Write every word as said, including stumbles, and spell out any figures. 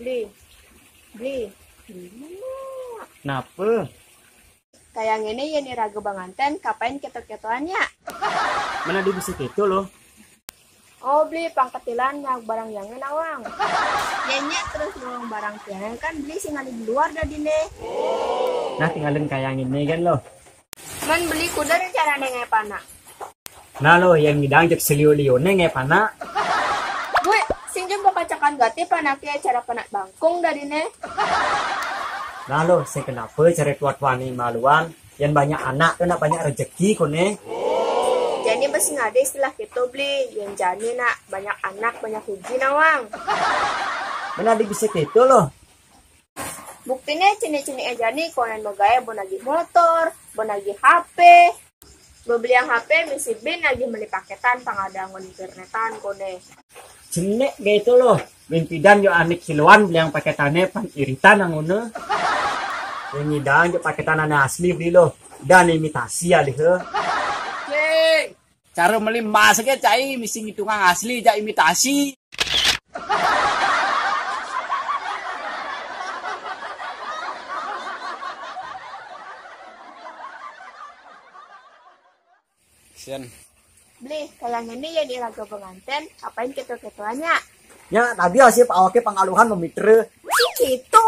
Beli. Beli. Napa? Kaya ngene, yen iraga banganten, kapain keto-ketoan ya? Mana ada bisa keto loh. Oh, beli pangketilan nyak barang yange nawang. Yen nyak terus nawang barang tiange kan beli sing ada di luar dadine. Nah, tinggalin kaya ngene kan loh. Man beli kuda rencana nenge pana. Nah lo, yang ngidang cek selio-lione nge pana. Gue, sing jum bakacakan gati panake cara panak bangkung dadine. Nah lo, sing kenapa cari tuat wani maluan? Yang banyak anak tuh nak banyak rezeki kone. Jadi bes ngade istilah gitu beli, yang jani nak banyak anak banyak uji nawang. Mana ada bisa gitu loh. Buktine cini-cini ejani konen mau gaya bonagi motor, bonagi H P. Bebeli yang H P misi bin lagi beli paketan pangadangon internetan kone. Jenek gitu loh. Mimpidan yo anik siloan beli yang paketane pan iritan angune. Yang ngidang yo paketan ane asli beli loh. Dan imitasi alih he. Oke. Cara meli emas ke cai misi ngitungan asli jak imitasi. Sian. Beli, kayak ini ya di lagu pengantin, apain keto-ketoannya? Ya, tadi hasil awake pangaluhan memitra. Sing gitu.